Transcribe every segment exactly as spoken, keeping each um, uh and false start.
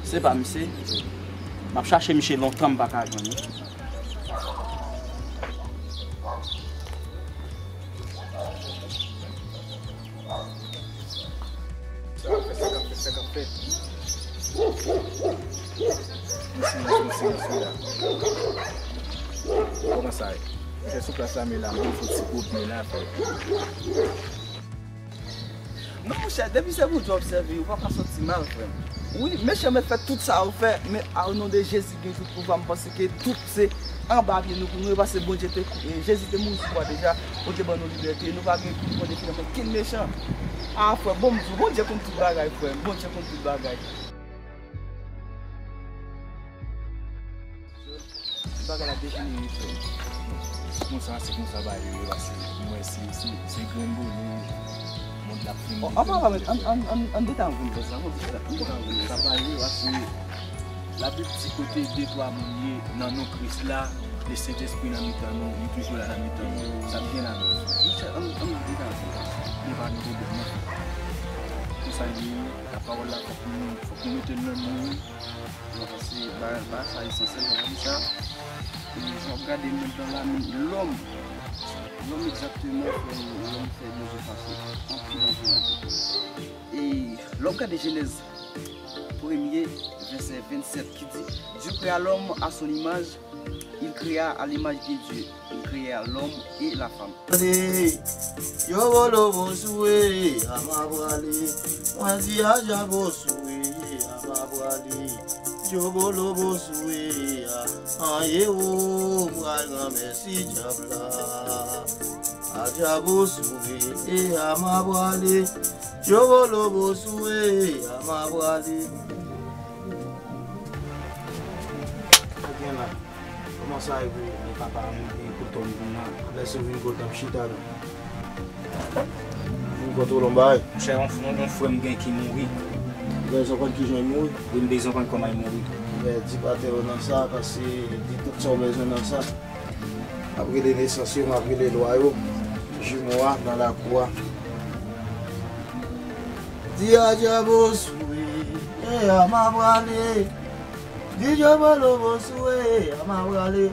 Se pa misye. M ap chache misye lontan, m pa ka jwenn li. Sa k ap fèt, sa k ap fèt, sa k ap fèt. Yon silans, yon silans, wi la. Kòman sa ye? Monchè, sou plas la, men la, mwen fè ti gwo byen la, frè. Non, monchè, depi se pou Dye obsève, ou pa ka soti mal, frè m. Wi, mechan mèt fè tout sa yo fè, men o non de Jezi gen tout pouvwa, m panse ke tout se anba pye nou pou nou ye, paske Bondye te, e, Jezi te mouri sou kwa deja, Bondye ban nou libète, nou pa gen pou nou mande fè ankenn mechan. A, frè, bon, m di w, Bondye konn tout bagay, frè m, Bondye konn tout bagay. Bagay la dejenere, frè. Se konsa, se konsa bagay yo ye, paske mwen se, se, se grenn bolo, mond la ap fini. An, an, an, an, an, an detan vin fè sa, an detan, an detan vin fè sa. Bagay yo, paske Labib di kote de twa moun ye nan non Kris la, Lesentespri nan mitan nou, li toujou la nan mitan nou. Sa byen la menm. Monchè, an, an detan vin fè sa. Li pa gen pwoblèm, non. Konsa li ye, lapawòl la, fòk nou, fòk nou mete l nan men nou. Mwen panse bagay, bagay sa esansyèl, jan w di sa. E jan w ap gade mond lan la, men lòm, lòm egzakteman, frè m, lòm fè Bondye fache anpil, anpil, anpil. E lè w ap gade Jenèz premye, vèsè vennsèt ki di, Dieu créa l'homme à son image, il créa à l'image de Dieu, il créa l'homme et la femme. Djobolo Boswe, a m a prale. Mwen di Aja Boswe, a m a prale. Djobolo Boswe, a, an ye o, m pral ranmèsi dyab la. Aja Boswe, a m a prale. Djobolo Boswe, a m a prale. Sa gen la? Kòman sa ye pou, pou papa m, e pou Tòm vin la? Lè si w vin kote m chita la. Vin kote w lon bagay. Monchè, yon, yon, yon frè m gen ki mouri. Ou bezwen konn kijan l mouri? Wi, m bezwen konn kòman l mouri. Ebyen, di patè yo nan sa, pase di tout sa w bezwen nan sa. M ap rele nesans yo, m ap rele lwa yo. Jimo a nan lakou a. Di Aja Boswe, e a m a prale. Di Djobolo Boswe, a m a prale.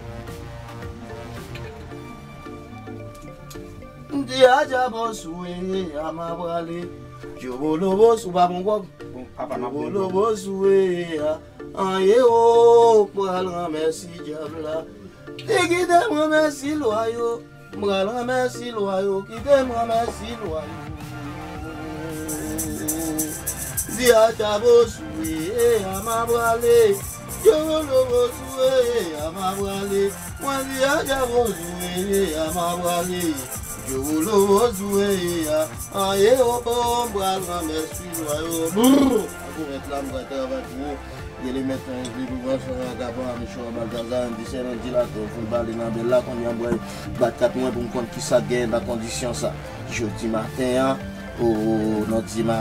Di Aja Boswe, a m a prale. Djobolo Boswe, ou pa bon gwòg? Bon, papa, m ap bon. Djobolo Boswe, a, an ye o, m pral ranmèsi dyab la. Li kite m ranmèsi lwa yo. M pral ranmèsi lwa yo, kite m ranmèsi lwa yo. Di Aja Boswe, a m a prale. Djobolo Boswe, a m a prale. Mwen di Aja Boswe, a m a prale. Djobolo Boswe, a, an ye o, m pral ranmèsi lwa yo. Brrr! Akouvèt la, m pral travay pou ou. Gele mèt an, epi pou pran son vagabon a Michou a Baltazar, Andy Sèl, Andy Lato, foul bale nan bèl la, kounye a m pral bat kat mwen pou m konn kisa k genyen nan kondisyon sa. Jodi maten an, o, nou di ma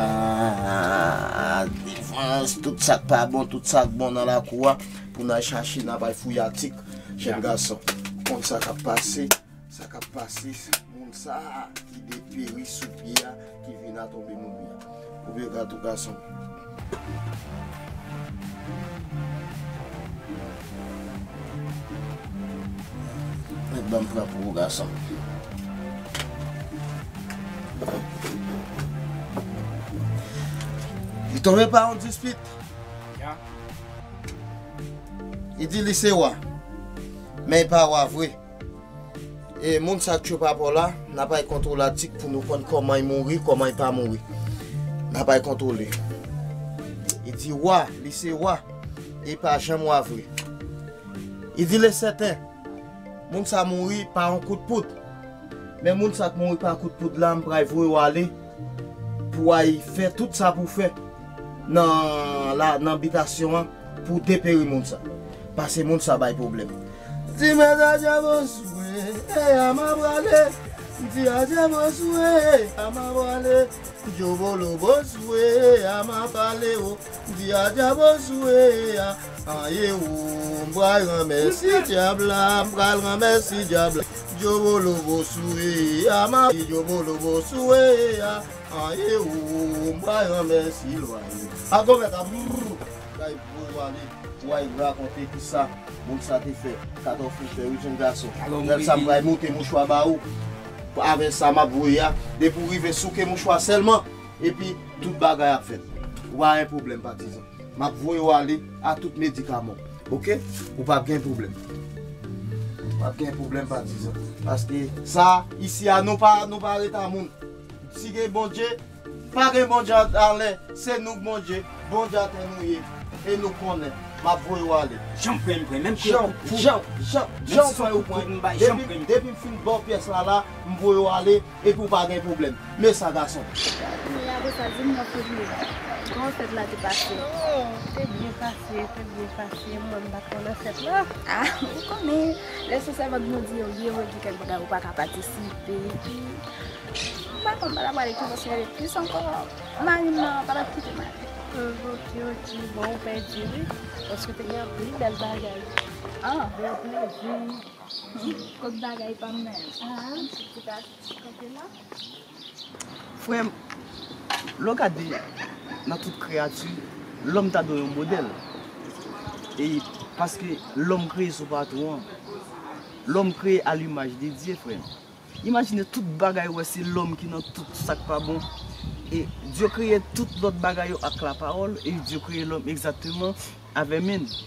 defans, tout sa k pa bon, tout sa k bon nan lakou a, pou n al chache, n ap al fouye atik, jèn gason. Konn sa k ap pase. Sa k ap pase, moun sa a ki deperi sou pye a, ki vin a tonbe mouri a. Koupe gad ou gason. Mèt ban m pran pou ou gason. Li tonbe pa yon dispit. Ya. Li di li se wa. Men li pa wa vre. E moun sa k tchwe papa w la, n ap al kontwole atik pou nou konn kòman l mouri, kòman l pa mouri. N ap al kontwole. Li di wa, li se wa, e pa janm wa vre. Li di le sèten, moun sa mouri pa yon kout poud. Men moun sa k mouri pa kout poud la, m pral voye w ale pou w al fè tout sa pou w fè nan, la, nan bitasyon an pou w deperi moun sa. Pase moun sa bay pwoblèm. Di mèt a djab oswe, e a m a prale. Di a dyabo sou e a m a pale. Djobolo bo sou e a m a pale o. Di a dyabo sou e a. Aye o, m pral ranmèsi dyab la, m pral ranmèsi dyab la. Djobolo bo sou e a m a. Djobolo bo sou e a. Aye o, m pral ranmèsi lwaye. Agon mèt a brrr. Kay pou w ale. Ou al rakonte kisa moun sa te fè. Katòf ou fè wi, jenn gason. Alò, m Lè sa m pral moute mouchwa ba ou. Avè sa m ap voye a, depi w rive souke mouchwa sèlman, epi tout bagay ap fèt. Ou pa gen pwoblèm, patizan. M ap voye w ale a tout medikaman. Oke? Ou p ap gen pwoblèm. Ou p ap gen pwoblèm, patizan. Paske sa, isi a, nou pa, nou pa reta moun. Si gen Bondye, pa gen Bondye anlè, se nou k Bondye, Bondye atè nou ye, e nou konnen, m ap voye w ale. Jan m pran, m pran, menm kouye Jan, pou kou. Jan, jan, Menm jan si w se fè yon ou kou pran. M bay, jan m Depi, pran. Depi m fin ba w pyès la la, m voye w ale, epi w pa gen pwoblèm. Men sa, gason. Men apre sa, di m nan premye, kòman fèt la te pase? Oh, te byen pase, te byen pase, mwen m pa t konnen fèt la. Ah, ou konnen, lè se sèvant Bondye ou ye, ou gen kèk bagay ou pa ka patisipe, epi M pa konn, m pa ta pral kite paske plis ankò, mari m nan pa t ap kite m ale. Hmm, ok, ok. Bon, ou pèdi, wi. Paske te gen anpil bèl bagay. Ah. Bèl plezi. Kot bagay pa m nan? Ah. Ti, ti, ti kanpe la. Frè m, lè w gade nan tout kreyati, lòm ta dwe yon modèl. E paske lòm kreye sou patwon an, lòm kreye a limaj de Dye, frè m. Imajine tout bagay ou wè se lòm ki nan tout sa k pa bon. E Dye kreye tout lòt bagay yo ak lapawòl, e Dye kreye lòm egzakteman avè men l.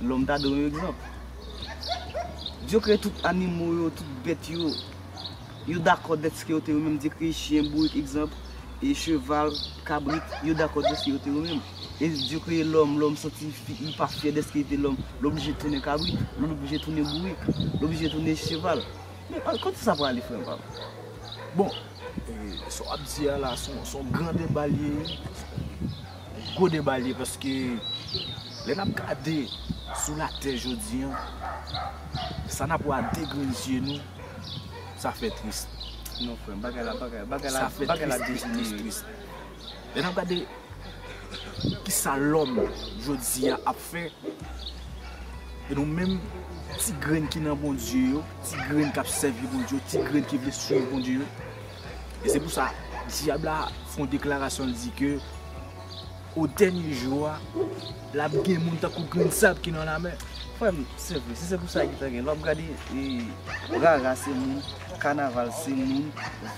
Lòm ta dwe yon egzanp. Dye kreye tout animo yo, tout bèt yo. Yo dakò dèske yo te yo menm. Dye kreye chen, bourik, egzanp, e cheval, kabrit, yo dakò dèske yo te yo menm. E Dye kreye lòm, lòm santi fi, li pa fyè dèske li te lòm. L oblije tounen kabrit, l oblije tounen bourik, l oblije tounen cheval. Men, ah, kote sa prale, frè m pa m? Bon, e, sa w ap di a la, se yon, se yon gran deba l ye, gwo deba l ye, paske lè n ap gade sou latè jodi an, sa n ap wè a de grenn zye nou, sa fè tris. Non, frè m, bagay la, bagay, bagay la, Sa fè bagay la tris, tris, tris, tris. Lè n ap gade kisa lòm jodi a ap fè, e nou menm, ti grenn ki nan Bondye yo, ti grenn k ap sèvi Bondye yo, ti grenn ki vle swiv Bondye yo. E se pou sa, dyab la fè yon deklarasyon, l di ke o dènye jou a, l ap gen moun tankou grenn sab ki nan lamè. Frè m, se vre, si se pou sa ki ta gen, lè w ap gade, e, Rara se moun, Kanaval se moun,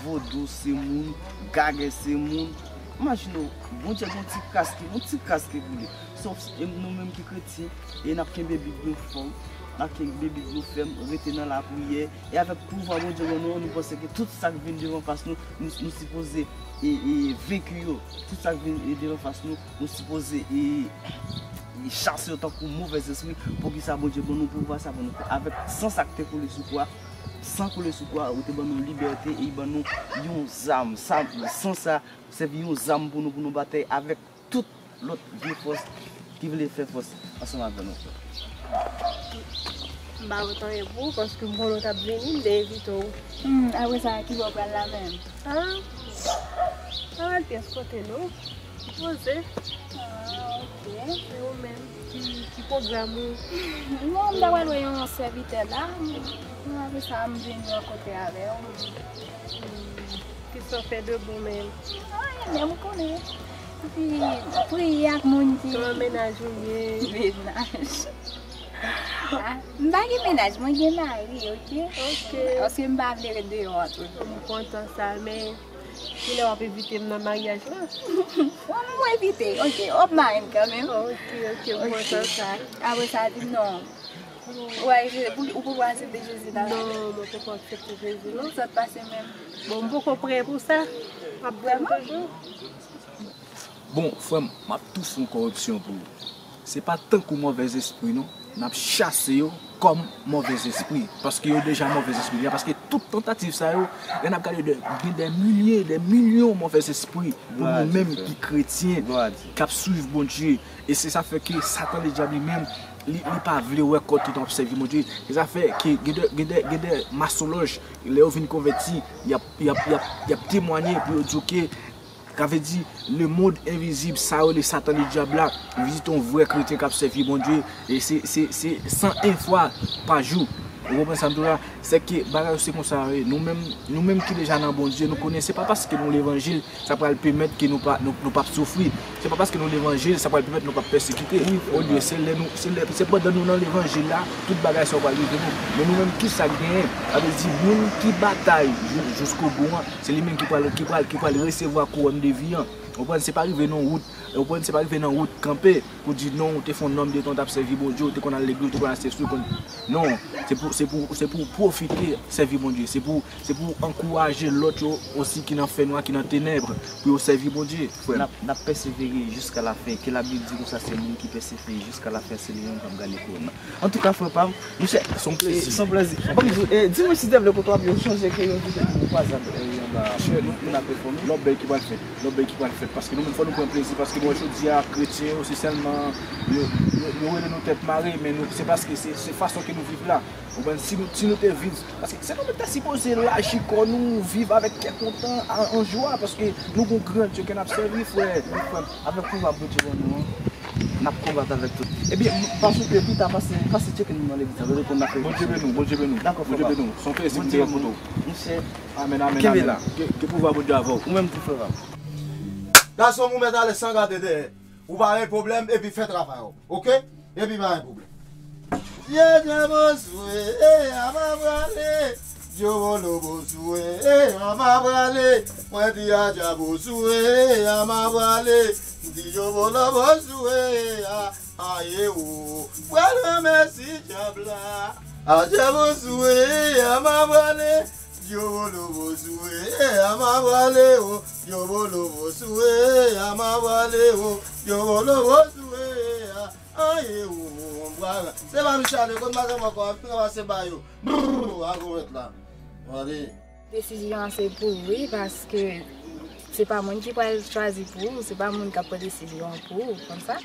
Vodou se moun, Gagè se moun. Imajine w, Bondye gen yon ti kras ki, yon ti kras ki pou li. Sòf, e, nou menm ki kretyen, e n ap kenbe Bib nou fò, n ap kenbe Bib nou fèm, rete nan lapriyè, e avèk pouvwa Bondye ban nou an, nou panse ke tout sa k vin devan fas nou, nou, nou sipoze, e, e, venki yo. Tout sa k vin, e, devan fas nou, nou sipoze, e, e, chase yo tankou movèzespri. Poukisa Bondye ban nou pouvwa sa pou nou fè? Avèk san sa k te koule sou kwa, san koule sou kwa, ou te ban nou libète, e ban nou yon zam. Sa, san sa, sèvi yon zam pou nou, pou nou batay avèk tout lòt vye fòs ki vle fè fòs ansanm avè nou. M pa kontan e pou ou, paske m konnen w t ap vini, m te envite w. Hmm, apre sa, ki bò w pral la menm? Ah, pa al pyès kote non. M poze. Ah, ok. E ou menm, ki, ki pwogram ou? Non, m ta pral wè yon sèvitè la. Apre sa, m vin rankontre avè w. Hmm. Kisa w fè de bon menm? Anyen, men ou konnen. Epi, priye ak moun ki Kòman mennaj ou ye? Mennaj. Ah, m pa gen mennaj, mwen gen mari, ok? Ok. Paske m pa vle ret deyò an tou. M kontan sa, men kilè w ap envite m nan maryaj la? Bon, mwen envite, ok, w ap mare m kanmenm. Ok, ok, m kontan sa. Apre sa, di m non. Ou a, ou, ou poko aksepte Jezi la? Non, mwen poko aksepte Jezi, non. Sa t pase menm. Bon, m poko prè pou sa. M ap tann toujou. Bon, frè m, m ap tou fè yon kòreksyon pou ou. Se pa tankou movèzespri, non. N ap chase yo kòm movèzespri. Paske yo deja movèzespri deja. Paske tout tantativ sa yo, lè n ap gade, de, gen dè milye, dè milyon movèzespri pou nou menm ki kretyen, k ap swiv Bondye. E se sa fè ke Satan, ledyab li menm, Li, li pa vle wè kò tout ap sèvi Bondye. Se sa fè ke gen de, gen de, gen de masolòj, lè yo vin konvèti, y ap, y ap, y ap, y ap temwanye pou yo di w ke, sa vle di, lemonn envizib, sa yo rele Satan, ledyab la, vizite yon vrè kretyen k ap sèvi Bondye, e se, se, se san en fwa pa jou. Ou konprann sa m di w la? Se ke bagay yo se konsa yo ye. Nou menm, nou menm ki deja nan Bondye, nou konnen se pa paske nou levanjil, sa pral pèmèt ke nou pa, nou, nou p ap soufri. Se pa paske nou levanjil, sa pral pèmèt nou p ap pèsekite. Olye, se lè nou, se lè, se pandan nou nan levanjil la, tout bagay sa yo pral rive nou. Men nou menm, kisa k genyen? Sa vle di, moun ki batay jou-, jiskobou an, se li menm ki pral, ki pral, ki pral resevwa kouwòn de vi an. Ou konprann? Se pa rive nan wout, ou konprann? Se pa rive nan wout kanpe pou di non, ou te fè yon nonm de tan, ou t ap sèvi Bondye, ou te konn al legliz, ou te konn al sèvi, ou konn, non, se pou, se pou, se pou w pwofite sèvi Bondye. Se pou Se pou ankouraje lòt yo osi ki nan fènwa, ki nan tenèb, pou yo sèvi Bondye, frè m. N ap, n ap pèsevere jiska lafen. Ke Labib di konsa, se moun ki pèsevere jiska lafen, se li menm k ap gade kouwòn nan. Antouka, frè pa m, monchè, se yon plezi. Se yon plezi. Ban m di w, e, di mwen, silvouplè, kote w ap ye, w chonje ke yon videyo pou nou kwaze, e, anba, pou n ap pèfòme. Lòt bèy ki pral fèt. Lòt bèy ki pral fèt. Paske nou menm, fò nou pran plezi. Paske, bon, jodi a, kretyen yo, se sèlman, yo, yo, yo rele nou tèt mare, men nou, se paske se, se fason ke nou viv la. Ou konprann? Si nou, si nou te viv, paske se nou menm ta sipoze laji kò nou, viv avèk kè kontan, an, an jwa, paske nou gon gran Dye ke n ap sèvi, frè. Wi, frè m, avèk pouvwa Bondye ban nou an, n ap konbat avèk tout. Ebyen, m, pa souple, pita, pase, pase tcheke nou nan legliz la, nou reponn n ap fè. Bondye beni w, Bondye beni w. Dakò, frè. Bondye beni w. Se yon plezi pou m te rankontre w. Monchè, amèn, amèn, kenbe la. Ke, ke pouvwa Bondye avè w. Ou menm tou, frè pa m. Gason, ou mèt ale san gade dèyè. Ou pa gen pwoblèm, epi fè travay ou. Oke? Epi pa gen pwoblèm. Dye dye bonswe, e a m a prale. Dyo bolo bonswe, e a m a prale. Mwen di a dya bonswe, e a m a prale. Di dyo bolo bonswe, a, a ye o. Mwen remèsi dyab la. A dya bonswe, e a m a prale. Dyo bolo bonswe, e a m a prale o. Dyo bolo bonswe, e a m a prale o. Dyo bolo bonswe, e a. Aye, ou, ou, ou, ou, ou, se pa Michale, konn madanm ankò, ap ranmase ba yo. Brrr, a gwo mèt la. Gade. Desizyon an se pou ou, wi, paske se pa moun ki pral chwazi pou ou, se pa moun k ap pran desizyon an pou ou, konn sa?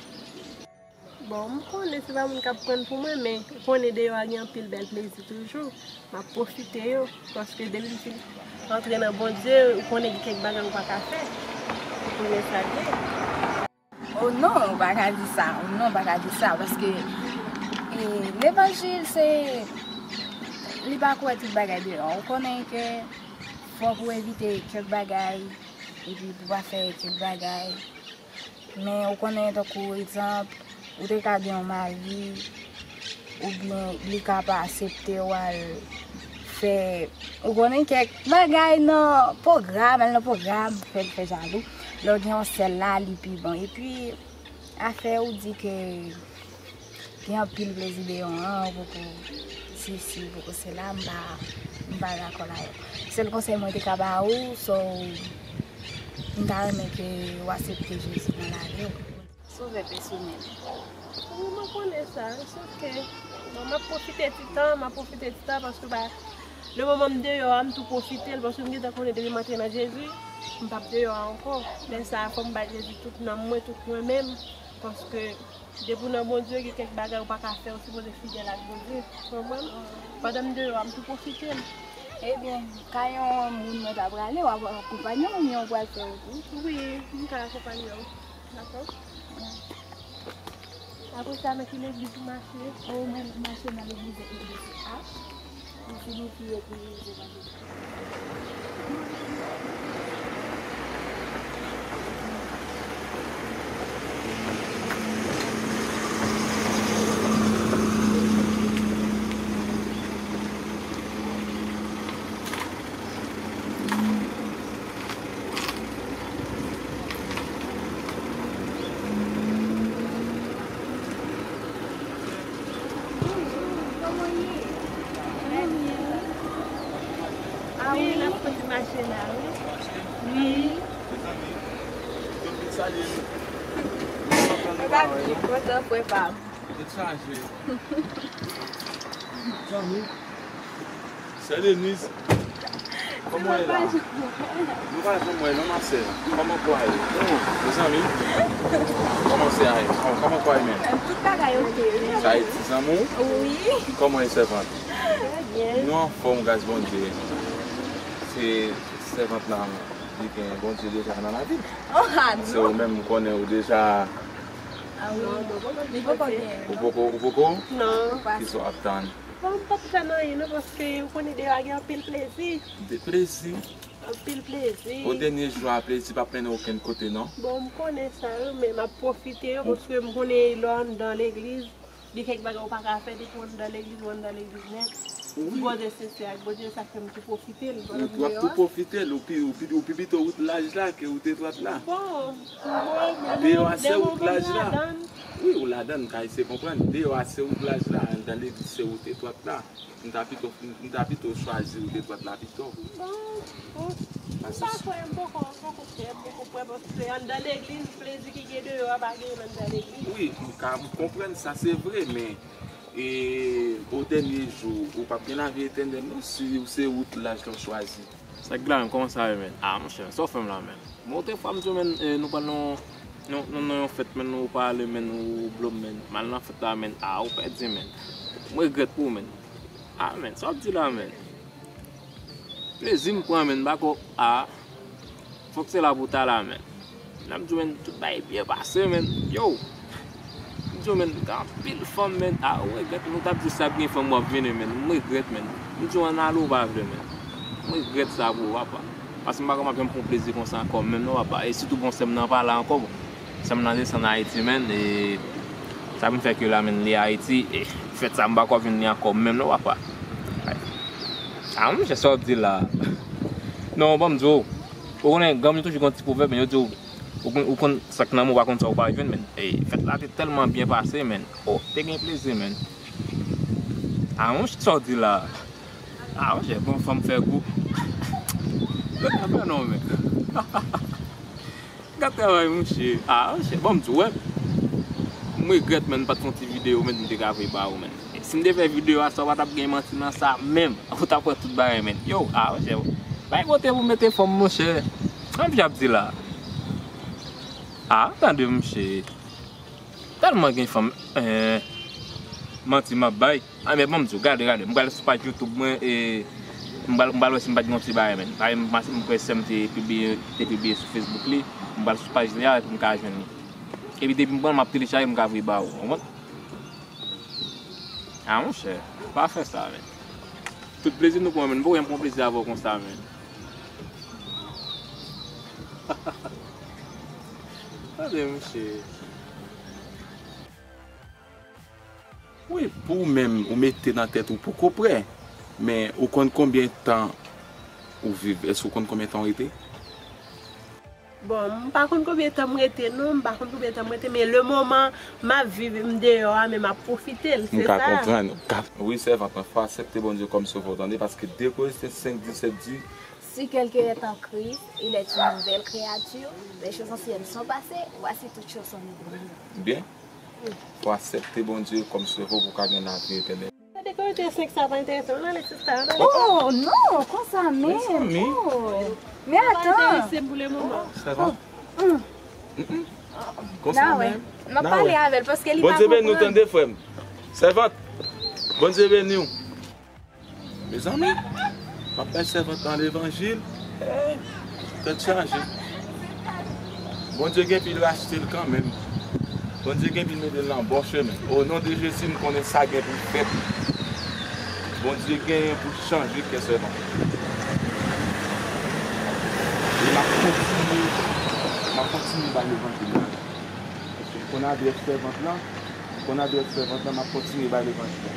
Bon, m konnen se pa moun k ap pran l pou mwen, men ou konnen deyò a gen anpil bèl plezi toujou. M ap pwofite yo, paske depi m fin antre nan Bondye, ou konnen gen kèk bagay ou pa ka fè. Ou konnen sa l ye. O non, ou pa ka di sa. O non, ou pa ka di sa. Paske, e, levanjil, se, li pa kwè tout bagay deyò. Ou konnen ke fòk ou evite kèk bagay, epi pou pa fè kèk bagay. Men ou konnen, tankou egzanp, ou te ka gen yon mari, oubyen li ka pa aksepte w al fè, ou konnen, kèk bagay nan pwogram, al nan pwogram, fè l fè jalou. Lè w gen yon sèl la, li pi bon. Epi, afè ou di ke gen anpil plezi deyò an, ou poko sesi, ou poko sela, m pa, m pa dakò la yo. Sèl konsèy mwen te ka ba ou, so, m ta renmen ke ou aksepte Jezi nan lavi w. Sovè pèsonèl. Wi, mwen konnen sa. It's ok. Bon, m ap pwofite ti tan, m ap pwofite ti tan paske ba, le moman m deyò a, m tou pwofite l paske m gentan konnen depi m antre nan Jezi, m p ap deyò a ankò. Lè sa a, fò m bay Jezi tout nanm mwen, tout mwen menm, paske depi w nan Bondye, gen kèk bagay ou pa ka fè, ou sipoze fidèl ak Bondye. Ou konprann? Pandan m deyò a, m tou pwofite l. Ebyen, ka yon moun mwen ta prale, w ap akonpanye w oubyen w pral fè wout ou? Wi, m ka akonpanye w. Dakò. Apre sa, nan ki legliz ou mache? O, mwen mache nan legliz E B C H. Li siyifi epi se pa Bonjou, kòman w ye? Trè byen. A wi, wi, n ap soti mache la, wi. Wi. Mezanmi, kontan frè pa m. Tèt chaje. Zanmi. Sè Deniz. Kòman w ye la? Nou pa janm wè non, ma sè. Kòman kò a ye? Mezanmi, kòman se a ye? Kòman kò a ye menm? Tout bagay oke, wi. Sa ye ti zanmi w? Wi. Kòman ye sèvant? Trè byen. Nou anfòm gras Bondye. Se sèvant lan, li gen Bondye deja nan lavi l. Se ou menm, m konnen ou deja. Ou poko, ou poko? Non. Kisa w ap tann? Bon, m p ap tann anyen non, paske ou konnen deyò a gen anpil plezi. De plezi? Anpil plezi. O dènye jou a, plezi p ap mennen okenn kote non. Bon, m konnen sa wi, men m ap pwofite yo, paske m konnen lè w anndan legliz, gen kèk bagay ou pa ka fè depi w anndan legliz, ou anndan legliz nèt. Wi. Bondye sensè ak Bondye, sa fè m tou pwofite l pandan m deyò a. Ou ap tou pwofite l, ou pi, ou pi, ou pi pito wout laj la ke wout etwat la. Bon, deyò a se wout laj la. Wi, ou ladann, m ka eseye konprann. Deyò a se wout laj la, anndan legliz se wout etwat la. M ta pito, m ta pito chwazi wout etwat la pito. Bon, bon. M pa kwè, m poko, m poko kwè, m poko kwè, paske anndan legliz, plezi ki gen deyò a pa gen anndan legliz. Wi, m ka, m konprann sa, se vre, men, e, o dènye jou, ou p ap gen lavi etènèl non, si se wout laj la w chwazi. Sa k la menm, kòman sa ye, menn? A, monchè, sa w fè m la, menn? Bon, otrefwa, m di w, menn, e, nou pral nan, nan, nan, nan yon fèt, menn, ou pa ale, menn, ou blo m, menn. M al nan fèt la, menn. A, ou pèdi, menn. M regrèt pou ou, menn. A, menn, sa w ap di la, menn? Plezi m pran, menn, m pa ko, a. Fòk se la pou ta la, menn. N ap di w, menn, tout bagay byen pase, menn. Yo! M di w, menn, gen anpil fanm, menn. A, ou regrèt, menn, ou t ap di sa ap gen fanm w ap vini, menn. M regrèt, menn. M di w, ann ale ou pa vle, menn. M regrèt sa pou ou, papa. Paske m pa ka m ap janm pran plezi konsa ankò, menm non, papa. E sitou, bon, sè m nan pa la ankò, bon. Sè m nan desann Ayiti, menn, e sa vin fè ke la, menn, li Ayiti, e fèt sa, m pa ko vin li ankò, menm non, papa. A, monchè, sa w ap di la? Non, ban m di w. Ou konnen, granmoun yo toujou gen yon ti pwovèb, men yo di w, ou konn, ou konn sa k nan men w, ou pa konn sa ou pa jwenn, menn. E, fèt la te tèlman byen pase, menn. O, te gen plezi, menn. A, monchè, sa w di la? A, monchè, bon, fanm fè gou. Gad travay non, menn. Gad travay, monchè. A, monchè, ban m di w, wè. M regrèt, menn, m pa t fè yon ti videyo, menn, m te ka voye ba ou, menn. Si m te fè videyo a, sa w pa t ap gen manti nan sa menm. Ou t ap wè tout bagay, menn. Yo, a, monchè. Bay kote pou mete fanm, monchè. Sa m ap di la? A, tande, monchè. Tèlman gen fanm, eh, manti m ap bay. A, men ban m di w, gade, gade. M pral sou paj YouTube mwen, e m pral, m pral wè si m pa t gen yon ti bagay, menn. Bagay m, m kwè sè m te pibliye, te pibliye sou Facebook li. M pral sou paj li a, epi m ka jwenn li. Epi depi m pran l, m ap telechaje, m ka voye ba ou. Ou konprann? A, monchè, pa fè sa, menn. Tout plezi nou pran, menn. M poko janm pran plezi avè w konsa, menn. Tande, monchè. Wi, pou ou menm, ou mete nan tèt ou poko prè, men ou konn konbyen tan ou viv? Èske ou konn konbyen tan ou rete? Bon, m pa konn konbyen tan m rete, non, m pa konn konbyen tan m rete, men le moman m ap viv, m deyò a, men m ap pwofite l, se sa. M ka konprann. Wi, sèvant mwen, fò aksepte Bondye kòm sovè w, tande, paske de Korentyen senk disèt di, Si quelqu'un est en Christ, il est une nouvelle créature. Les choses anciennes sont passées, voici toutes choses sont devenues nouvelles. Byen. Fò aksepte Bondye kòm sovè w pou w ka gen lavi etènèl. Sa dekote senk sa pa enterese m, nan lè sista, nan lè. Oh, non, konsa menm. Mezanmi. Oh. Men atan. Sa pa enterese m pou le moman. Sèvant. Konsa menm. M ap pale avè l paske li pa konprann. Bondye beni w, tande, frè m. Sèvant. Bondye beni w. Mezanmi, m ap bay sèvant lan levanjil. Tèt chaje. Bondye gen pou l rachte l kanmenm. Bondye gen pou l mete l nan bon chemen. O non de Jezi, m konnen sa gen pou l fèt. Bondye genyen pou l chanje kè sèvant. E m ap kontinye, m ap kontinye bay levanjil la. Paske m konn adrès sèvant lan. Konn adrès sèvant lan, m ap kontinye bay levanjil la.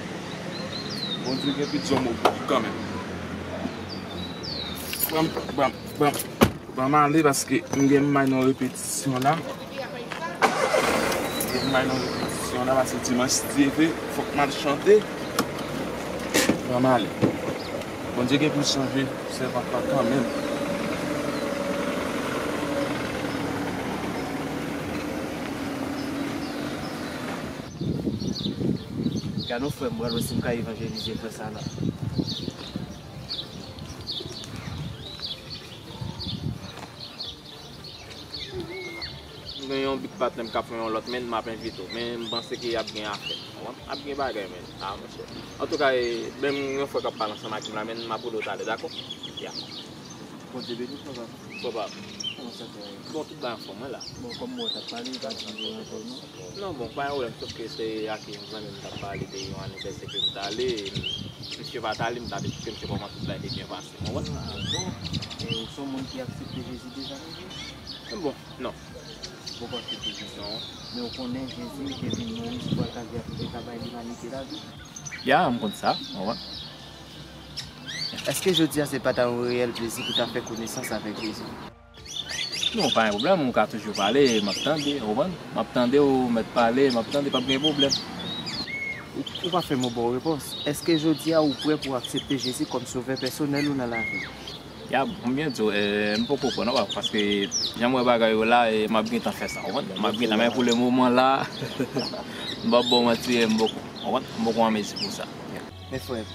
Bondye gen pou l di yon mo pou ou kanmenm. Ban m, ban m, ban m, ban m ale paske m gen m al nan repetisyon la. M gen m al nan repetisyon la paske dimanch si Dye vle, fòk m al chante. Ban m ale. Bondye gen pou l chanje sèvant la kanmenm. Gade yon frè m, m pral wè si m ka evanjelize frè sa la. Gen yon big patnè m k ap fè yon lòt, men m ap envite w. Men m panse ke ap gen afè. Ou konprann? Ap gen bagay, men. Ah, monchè. Antouka, e, menm yon frè k ap pale ansanm ak m la, men m ap rele w talè, dakò? Ya. Bondye beni w, papa. Papa. Kòman sa te ye? Bon, tout bagay anfòm, wi, la. Bon, kòm mwen t ap pale, pa di mwen ankò, non? Non, bon, pa gen pwoblèm, sòf ke se ak yon zanmi m t ap pale de yon anivèsè ke m t ale, e misye pa t ale, m t ap esplike misye kòman tout bagay te byen pase, ou konprann? Ah, bon? E ou se yon moun ki aksepte Jezi deja, menm? Bon, non. Ou poko aksepte Jezi? Non. Men ou konnen Jezi te vin mouri sou bwa Kalvè pou te ka bay limanite lavi? Ya, m konn sa, ou konprann? Èske jodi a se pa ta yon reyèl plezi pou ta fè konesans avèk Jezi? Non, pa gen pwoblèm, ou ka toujou pale, m ap tande, ou konprann? M ap tande w, mèt pale, m ap tande, p ap gen pwoblèm. Ou, ou pa fè m yon bon repons. Èske jodi a ou prè pou w aksepte Jezi kòm sovè pèsonèl ou nan lavi w? Ya, m byen di w, e, m poko prè non, paske jan m wè bagay yo la, e, m ap gentan fè sa, ou konprann? M ap gentan, men pou le moman la, m p ap ba w manti, e, m poko, ou konprann? M poko an mezi pou sa. Men frè m,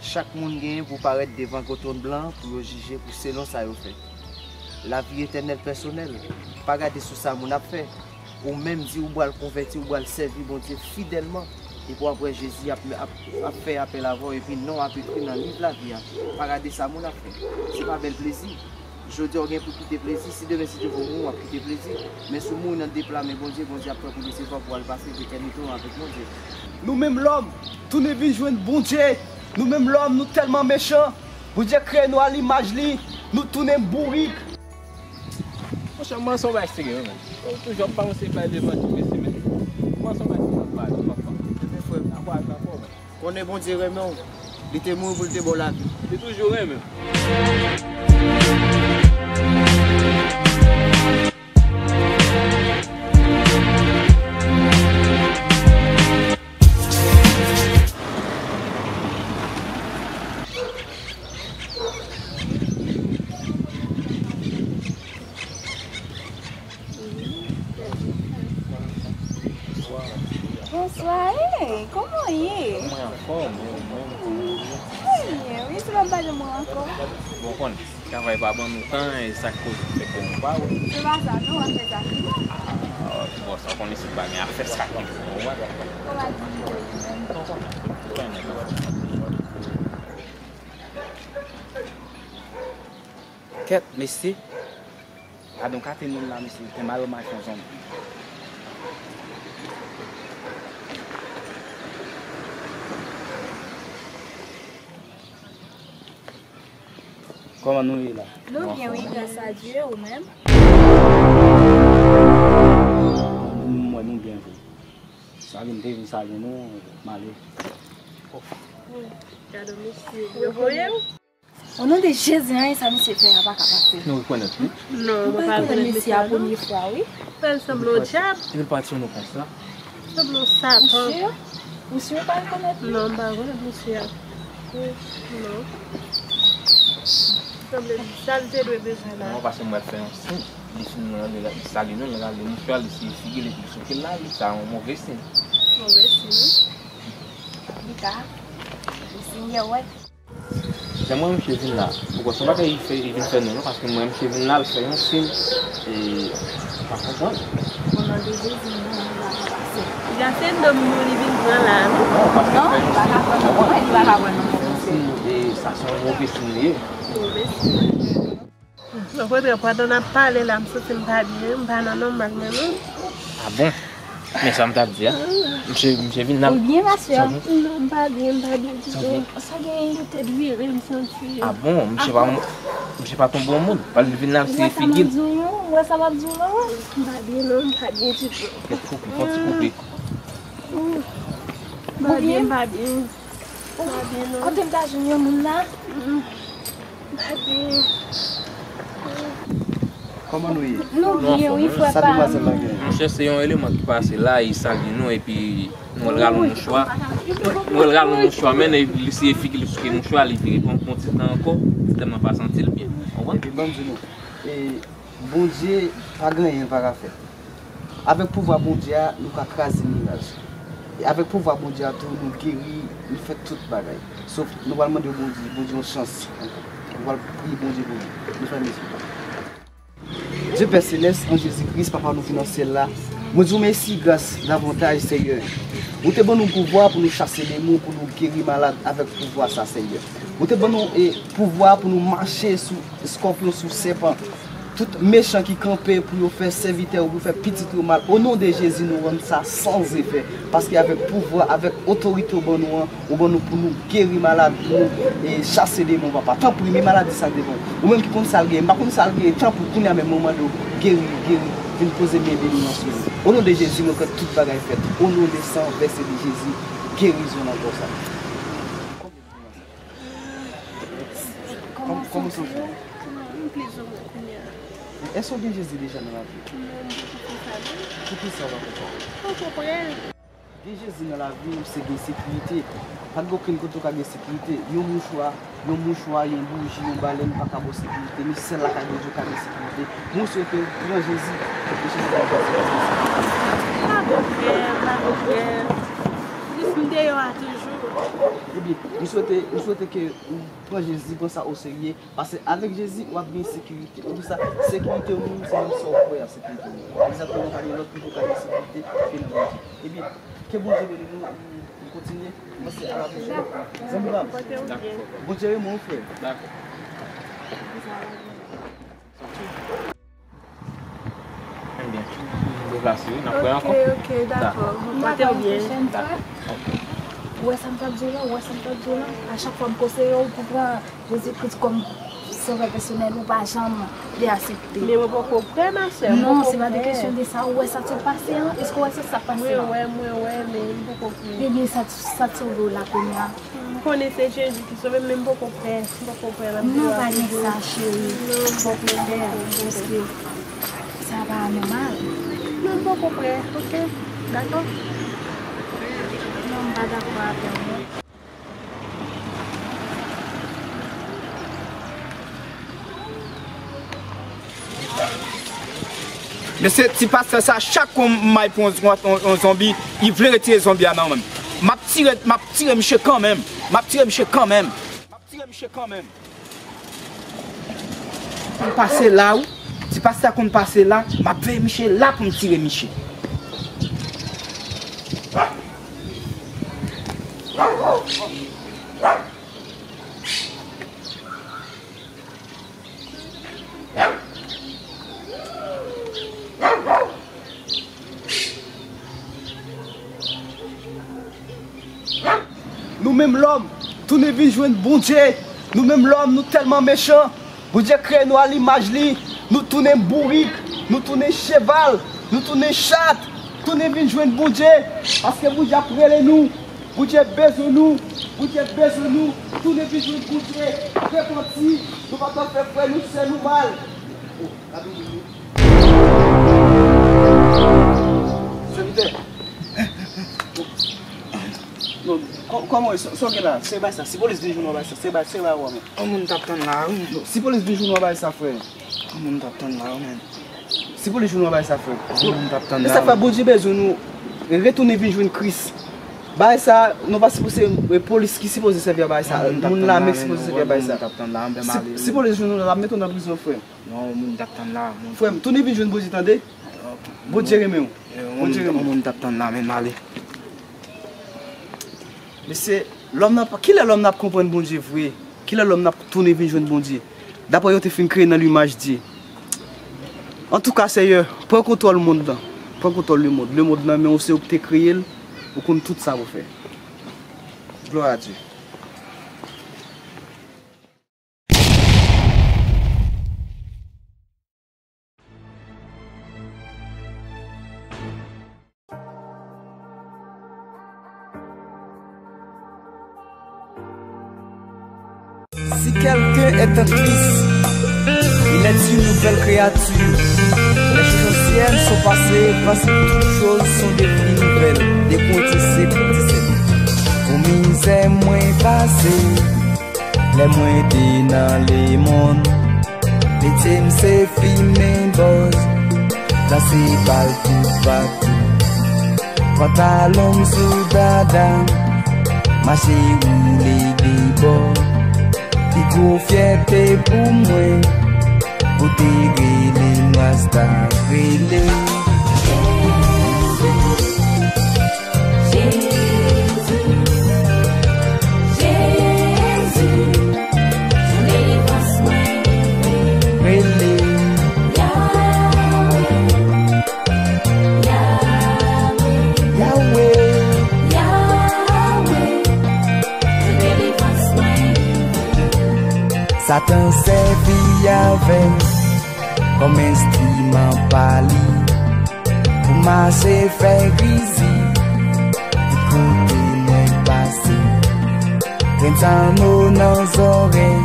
chak moun genyen pou parèt devan gwo twòn blan an pou yo jije pou selon sa yo fè. Lavi etènèl pèsonèl, pa gade sou sa moun ap fè. Ou menm di ou pral konvèti, ou pral sèvi Bondye fidèlman, epi w ap wè Jezi ap, ap, ap fè apèl avè w, epi non w ap ekri nan liv lavi a. Pa gade sa moun ap fè. Se pa bèl plezi. Jodi a w gen pou kite plezi, si demen si Dye vle w mouri, w ap kite plezi. Men si w mouri nan de pla men Bondye, Bondye ap fè pou resevwa pou w al pase etènite w avèk Bondye. Nou menm lòm, tounen vin jwenn Bondye. Nou menm lòm, nou tèlman mechan. Bondye kreye nou a limaj li, nou tounen bourik. Monchè, m panse yon bagay serye wi, men. Ou toujou ap balanse bay levanjil, mesye, men. M panse yon bagay serye ap pale, papa. Ebyen, frè m. Dakò, dakò, men. Konnen Bondye renmen w. Li te mouri pou l te ba w lavi. Li toujou renmen w. Bonswa, hey, kòman w ye? Mwen anfòm, mwen menm. Mwen byen, wi, se pa m pa janm wè w ankò. Bon, konn, travay pa ban nou tan, e sa k koze fè ke nou pa wè. Se pa sa, non, w ap fè sa kiman? Ah, bon, sa w konnen si pa gen afè sa ki bon, ou wè. Kòman di w menm? Kèt, mesye. Gade yon kate moun la, mesye. Te mal mache yon zòn. Kòman nou ye la? Nou byen, wi, gras a Dye, ou menm? Nou, mwen, nou byen vre. Sa vin te vin salye nou, m ale. Gade mesye, yo voye m. O non de Jezi, anyen sa misye fè a pa ka pase. Nou rekonèt li? Non, mwen pa rekonèt mesye a premye fwa, wi. Sa l sanble yon dyab. Epi l pati sou nou konsa. Sanble yon satan. Ou si? Ou si ou pa rekonèt li? Non, m pa rekonèt mesye a. Non. Sanble sa l te dwe bezwen la. Non, paske mwen fè yon siy. Li fin rale, li salye nou, li rale mouchwa, li siye figi l, epi li sot la, li, sa yon move siy. Move siy, wi. Li ka. Li siy, wè. Jan mwen misye vin la, ou kwè se yon bagay li fè, li vin fè nou, non, paske mwen misye vin la, l fè yon siy, e, m pa konprann. O non de Jezi, nou, nou la pa pase. Jan se dòm nou li vin pran la, non? Non, paske non, li pa ka pran non, li pa ka pran non. Fè yon siy, e, sa se yon move siy li ye. Move siy. Okontrè, pandan n ap pale la, m santi m pa byen, m pa nan nòmal menm, non. Ah bon? Men sa m t ap di a. Misye, misye vin nan. Ou byen, ma sè? Sa bon? Non, m pa byen, m pa byen ditou. Sa byen? Sa gen yon tèt vire, m santi. Ah bon? Misye pa, misye pa tonbe yon moun? Pa l vin nan, se figi l. Ou wè sa m ap di w, non? M pa byen, non, m pa byen ditou. Kèt koupe, fè yon ti koupe. M pa byen, m pa byen. M pa byen, non. Kote m ta jwenn yon moun la? Kòman nou ye? Nou byen, wi, frè pa m. Sa demwazèl la genyen? Monchè, se yon eleman ki pase la, li salye nou, epi nou wè l rale yon mouchwa. Nou wè l rale yon mouchwa, men li siye figi l sou mouchwa, li vire pran yon ti tan ankò, tèlman pa santi l byen. Ou konprann? Epi ban m di nou, e, Bondye pa gen anyen l pa ka fè. Avèk pouvwa Bondye a, nou ka kraze miraj. E avèk pouvwa Bondye a tou, nou geri, nou fè tout bagay. Sof, nou pral mande Bondye, Bondye yon chans ankò. Nou pral priye Bondye pou li. Nou fèmen je nou. Dye Pè Selès, an Jezi Kris, Papa nou ki nan syèl la, mwen di w mèsi gras davantaj, Seyè. Ou te ban nou pouvwa pou nou chase demon, pou nou geri malad avèk pouvwa sa, Seyè. Ou te ban nou, e, pouvwa pou nou mache sou eskòpyon, sou sèpan. Tout mechan ki kanpe pou yo fè sèvitè ou, pou yo fè pitit ou mal, o non de Jezi, nou rann sa san efè. Paske avèk pouvwa, avèk otorite ou ban nou an, ou ban nou pou nou geri malad, pou nou, e, chase demon, papa. Tanpri, men maladi sa devan ou. Ou menm ki konn sa l genyen, m pa konn sa l genyen, tanpri, kounye a menm, mwen mande w, geri, geri, vin poze men beni w nan sou li. O non de Jezi, mwen kwè tout bagay fèt. O non de san vèse de Jezi, gerizon nan kò sa. Kòman, kòman w santi w? M pi zo kounye a. Èske w gen Jezi deja nan lavi w? Non, m poko fè sa, non. Poukisa w pa fè sa? M poko prè. Gen Jezi nan lavi w, se gen sekirite. Pa t gen okenn kote w ka gen sekirite. Yon mouchwa, yon mouchwa, yon bouji, yon balèn pa ka ba w sekirite. Men sèl lakay Bondye w ka gen sekirite. Mwen swete w pran Jezi. Mwen swete w pran Jezi. Pa gon prè, pa gon prè. Jis m deyò a toujou. Ebyen, m swete, m swete ke ou pran Jezi, pran sa oserye. Paske avèk Jezi, w ap gen sekirite. Poukisa? Sekirite w menm, se menm sa w kwè a sekirite w menm. Egzakteman, pa gen lòt kote w ka gen sekirite ke nan Bondye. Ebyen, ke Bondye beni nou, nou kontinye. Mwen se a la pwochèn. Zanmi pa m. Bondye renmen w, frè. Dakò. Ebyen, deplase wi, n ap wè ankò. Ok, ok, dakò. Dakò. Pote w byen. Dakò. Ok. Ou wè sa m t ap di w la, ou wè sa m t ap di w la? A chak fwa m konseye w pou pran Jezi Kris kòm sovè pèsonèl, ou pa janm vle aksepte. Men mwen poko prè, ma sè, mwen poko prè. Non, se pa de kesyon de sa. Ou wè sa k sot pase an? Èske ou wè sa k pase la? Mwen wè, mwen wè, men m poko prè. Ebyen, sa, sa k sove w la kounye a? M konnen se Jezi ki sove m, men m poko prè. M poko prè, m ap di w. Non, pa gen sa, cheri. Non, m poko prè. Paske sa pa nòmal. Non, m poko prè, ok? Dakò? Non, m pa dakò avè w, non. Mesye, ti pastè sa, chak kou m may pou yon, yon, yon zonbi, li vle retire zonbi a nan men m. M ap tire, m ap tire misye kanmenm. M ap tire misye kanmenm. M ap tire misye kanmenm. Konn pase la, wi. Ti pastè konn pase la, m ap veye misye la pou m tire misye. Nou menm lòm, tounen vin jwenn Bondye. Nou menm lòm, nou tèlman mechan. Bondye kreye nou a limaj li. Nou tounen bourik, nou tounen cheval, nou tounen chat. Tounen vin jwenn Bondye, paske Bondye ap rele nou. Bondye bezwen nou. Bondye bezwen nou. Tounen vin jwenn Bondye. Repanti. Nou pa t ap fè frè nou, sè nou mal. Oh, la Bib di nou. Sèvitè. Non, kò-, kòman w ye? Sa, sa w gen la? Se bay sa. Si polis vin jwenn w, bay sa. Se bay, se bay w, men. Yon moun t ap tann la, wi, men. Non, si polis vin jwenn w, bay sa, frè. Yon moun t ap tann la, wi, men. Si polis jwenn w, bay sa, frè. Yon moun t ap tann la, wi. E sa fè Bondye bezwen nou retounen vin jwenn Kris. Bagay sa, nou pa sipoze, e, polis ki sipoze sèvi a bagay sa. Moun lame ki sipoze sèvi a bagay sa. Si, si polis jwenn nou, l ap mete w nan prizon, frè. Non, yon moun t ap tann la, moun. Frè m, tounen vin jwenn Bondye, tande? Ok. Bondye renmen w. Bondye renmen w. Yon moun t ap tann la, men m ale. Mesye, lòm nan, kilè lòm nan ap konprann Bondye vre? Kilè lòm nan ap tounen vin jwenn Bondye? Daprè yo te fin kreye nan limaj Dye. Antouka, Seyè, pran kontwòl mond lan. Pran kontwòl lemonn. Lemonn nan, men w se ou ki te kreye l, ou konn tout sa pou fè. Glwa a Dye. Si quelqu'un est en Christ, il est une nouvelle créature. Les choses anciennes sont passées, voici toutes choses sont devenues nouvelles. De Korentyen senk, disèt. Pou mizè mwen pase, lè mwen te nan lemonn. Metye m se fimen bòz, danse bal toupatou. Pantalon m sou dada, mache woule de bò. Pi gwo fyète pou mwen, pou te rele m Rasta rele. Jezi, Jezi, Jezi, se delivrans mwen. Rele. Yahweh, Yahweh, Yahweh, Yahweh, se delivrans mwen. Satan sèvi avè m kòm enstriman pa li pou mache fè grizi tout kote mwen pase. Grenn zanno nan zòrèy,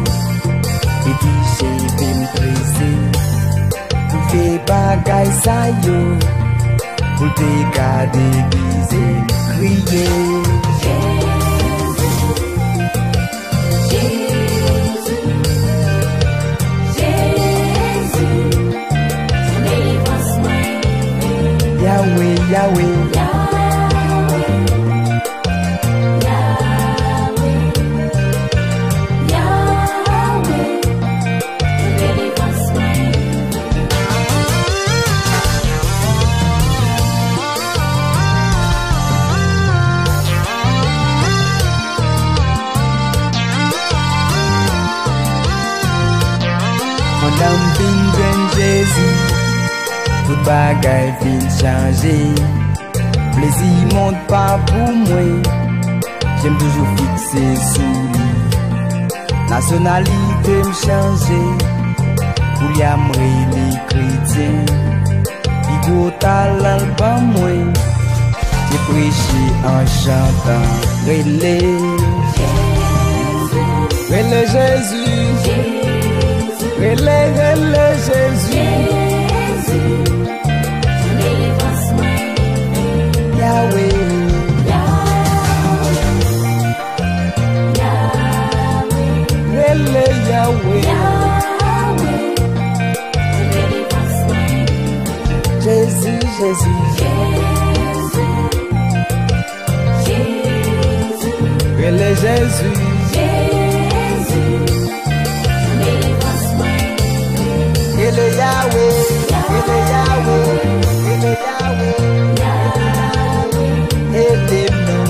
epi cheve m trese. Tout vye bagay sa yo, pou l te ka degize, kriye. Jezi, Jezi, Jezi, se delivrans mwen. Yahweh, Yahweh. Yahweh, Yahweh, Yahweh, se delivrans mwen. Pandan m vin jwenn Jezi, tout bagay vin chanje. Plezi mond pa pou mwen, je m toujou fikse sou li. Nasyonalite m chanje, koulye a m rele kretyen. Pi gwo talan l ban mwen, se preche an chantan. Rele, rele Jezi. Rele, rele Jezi. Yahweh. Rele Yahweh. Jezi, Jezi. Rele Jezi. Rele Yahweh. Rele Yahweh. Rele Yahweh. Ede m non.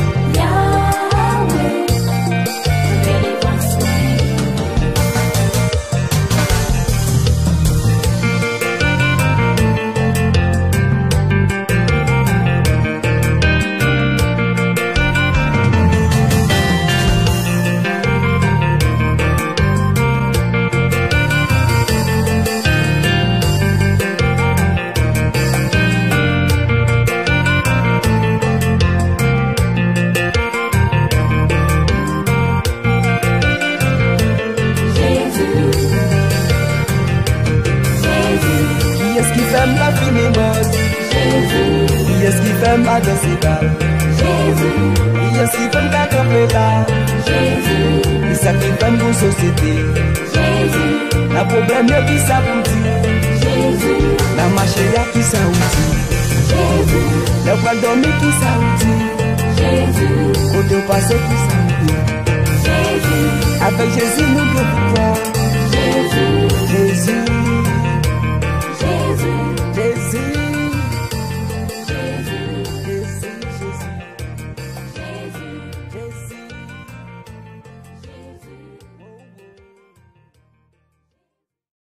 Jezi. Jezi. Kiyès ki fè m pa fimen mòd? Jezi. Kiyès ki fè m pa danse bal? Jezi. Kiyès ki fè m pa kanpe la? Jezi. Kisa ki fè m gon sosyete? Jezi. Nan pwoblèm yo, kisa pou di? Jezi. Nan mache a, kisa ou di? Jezi. Lè w pral dòmi, kisa ou di? Jezi. Kote w pase, kisa ou di? Jezi. Avèk Jezi, nou gen viktwa.